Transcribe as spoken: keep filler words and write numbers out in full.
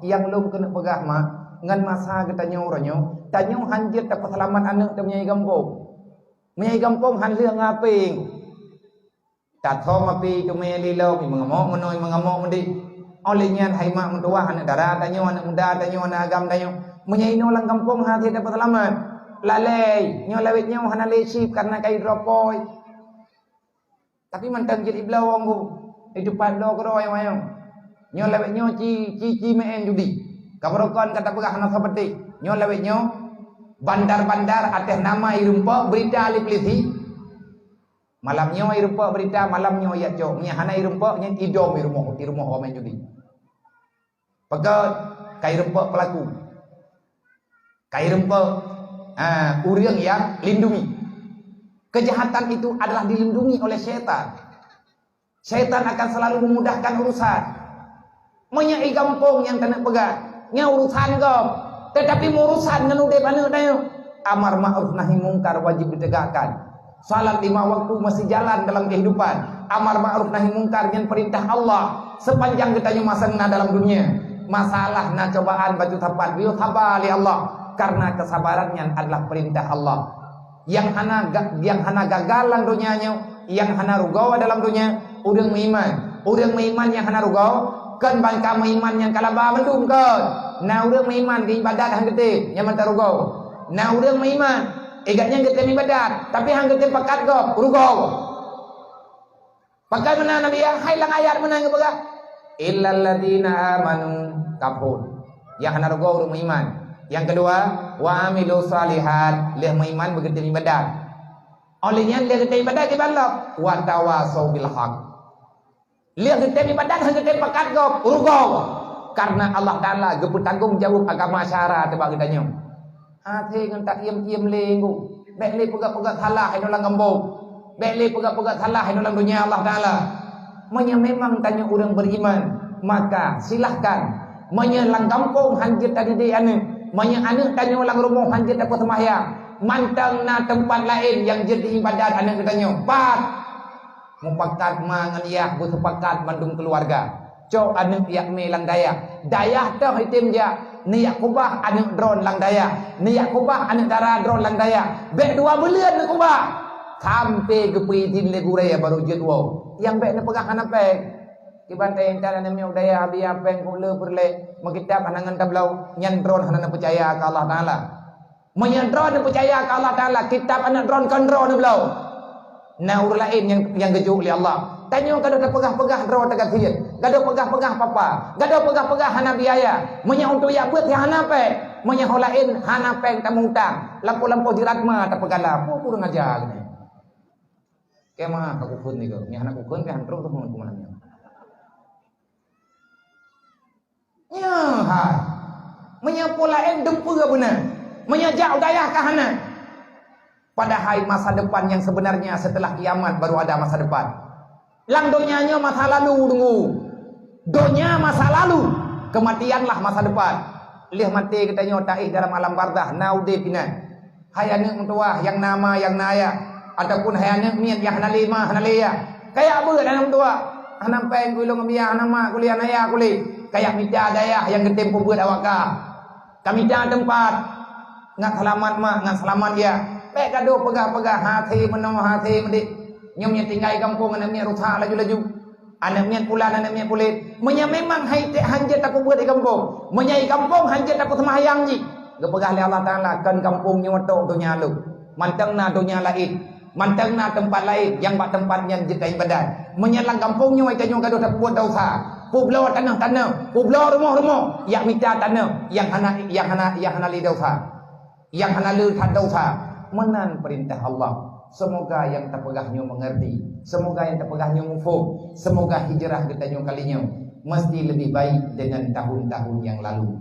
Nyang lôn keuneuk peugah mak, ngon masa geutanyoe uroe nyoe, tanyoe hanjeuet tapeuseulamat aneuk teuh meunyoe gampông. Meunyoe gampông han lheueh ngapéng. Tathom api teumé lilom, imeungamok meunoe, imeungamok meudéh. Óh lheueh nyan hai mak meutuwah, aneuk dara tanyoe, aneuk muda tanyoe, aneuk agam tanyoe. Meunyoe inoe lam gampông hase tapeuseulamat. Lalée, nyoe lawét nyoe hana lé chip kareuna ka idroe pôi. Tapi mantong jeuet ibloe wong bu, di teumpat bloe keudroe ayong-ayong. Nyoe lawét nyoe ci, ci, ci meu'en judi. Ka beurokon ka tapeugah hana sapeuteh. Nyoe lawét nyoe bandar-bandar atas nama irumpok berita ahli polisi. Malam nyoe irumpok berita, malam nyoe ijak cok. Meunyoe hana irumpok, nyan idom irumoh, irumoh ureueng main judi. Peugah, ka irumpok pelaku. Ka irumpok, ah, ureueng nyang lindungi. Kejahatan itu adalah dilindungi oleh syaitan. Syaitan akan selalu memudahkan urusan. Meunyoe i gampông nyang keuneuk peugah, nyan urusan gob. Tetapi meurusan ngon udeb aneuk tanyoe, amar ma'ruf nahi mungkar wajib ditegakkan. Salat lima waktu masih jalan dalam kehidupan. Amar ma'ruf nahi mungkar nyan perintah Allah. Sepanjang geutanyoe masa na dalam dunia, masalah na cobaan bacut sapat, geuyue saba lé Allah. Karena kesabaran nyan adalah perintah Allah. Nyang hana ga-, nyang hana gagal lam donya nyoe, nyang hana rugoe dalam donya, ureueng meuiman. Ureueng meuiman nyang hana rugoe, kon ban ka meuiman nyang ka laba mandum, kon. Na ureueng meuiman geuibadat han geutem, nyan mantong rugoe. Na ureueng meuiman, eh, gobnyan geutem ibadat, tapi han geutem pakat gob, rugoe. Bagaimana Nabi ya? Hai lam ayat meunan geupeugah, "Illalladzina amanu," kapot. Nyang hana rugoe ureueng meuiman. Nyang keudua, "wa amilu shalihat," lheueh meuiman beugeutem ibadat. Óh lheueh nyan lheueh geutem ibadat kiban lom, "wa tawasau bil haq." Lheueh geutem ibadat, lheueh geutem pakat gob, rugoe. Karena Allah Taala geupeutanggong jaweueb agama syara teuh bak geutanyoe. Até ngon taiem-iem lé ngku. Bék lé peugah-peugah salah inoe lam gampông. Bék lé peugah-peugah salah inoe lam donya Allah Taala. Meunyoe memang tanyoe ureueng beriman, maka silahkan. Meunyoe lam gampông han jeuet tadidik aneuk, meunyoe aneuk tanyoe lam rumoh han jeuet tapeuseumbahyang, mantong na teumpat laén nyang jeuet diibadat aneuk geutanyoe. Pat! Mupakat ma ngon yah beuseupakat mandum keuluwarga. Cok aneuk jak mé lam dayah. Dayah toh item jak, neujak keubah aneuk droen lam dayah. Neujak keubah aneuk dara droen lam dayah. Bék dua buleuen neukubah. Sampoe geupeuidhin lé gurée baru jeuet woe. Nyang bék neupeugah hana péng. Kiban teuintat aneuk miet u dayah, abi apeng kok le peureulée, meukitab hana ngon tabloe, nyan droen hana neupeucaya keu Allah Taala. Meunyoe droen peucaya keu Allah Taala, kitab aneuk droen kon droen neubloe. Na ureueng laén nyang, nyang geujok lé Allah. Tanyoe gadôh tapeugah-peugah droe tagasiet, gadôh peugah-peugah papa, gadôh peugah-peugah hana biaya. Meunyoe untuk jak beuet hana péng, meunyoe ho laén hana péng tamutang, lampôh-lampôh jirat ma tapeugala, peue kureueng aja geutanyoe. Keu ma ka kukheun nyoe, nyoe hana kukheun, pih han trok teuh ngon kumanan nyoe. Nyoe hai. Meunyoe peue laén dumpeue beuna. Meunyoe jak u dayah ka hana. Padahai masa depan yang sebenarnya setelah kiamat baru ada masa depan. Lam donya nyoe masa lalu deungoe. Donya masa lalu, kematianlah masa depan. Lheueh maté geutanyoe taéh dalam alam barzakh na udeb inan. Hai aneuk meutuwah nyang na ma nyang na yah, ataupun hai aneuk miet nyang hana lé ma hana lé yah, kajak beuet aneuk meutuwah. Hana péng keu lôn ngon biya, hana ma keu lé, hana yah keu lé. Kajak mita dayah nyang geutem peubeuet awak kah. Kamita teumpat, ngat seulamat ma, ngat seulamat yah. Bék gadôh peugah-peugah hase meunoe hase meudéh. Nyoe meunyoe tinggai gampông aneuk miet rusak laju-laju. Aneuk miet pulan, aneuk miet pulet. Meunyoe memang hai ték hanjeuet tapeubuet di gampông, meunyoe di gampông hanjeuet tapeuseumayang jih, geupeugah lé Allah Taala, "Kon gampông nyoe tok donya lôn. Mantong na donya laén, mantong na teumpat laén nyang bak teumpat nyan jeuet taibadat." Meunyoe lam gampông nyoe tanyoe gadôh tapeubuet desya, peubloe tanoh-tanoh, peubloe rumoh-rumoh, jak mita tanoh nyang hana, nyang hana, nyang hana lé desya. Nyang hana le that desya, meunan peurintah Allah. Seumoga nyang tapeugah nyoe meungerti. Seumoga nyang tapeugah nyoe muphom. Seumoga hijrah geutanyoe kali nyoe meusti leubeh baik deungon tahun-tahun nyang lalu.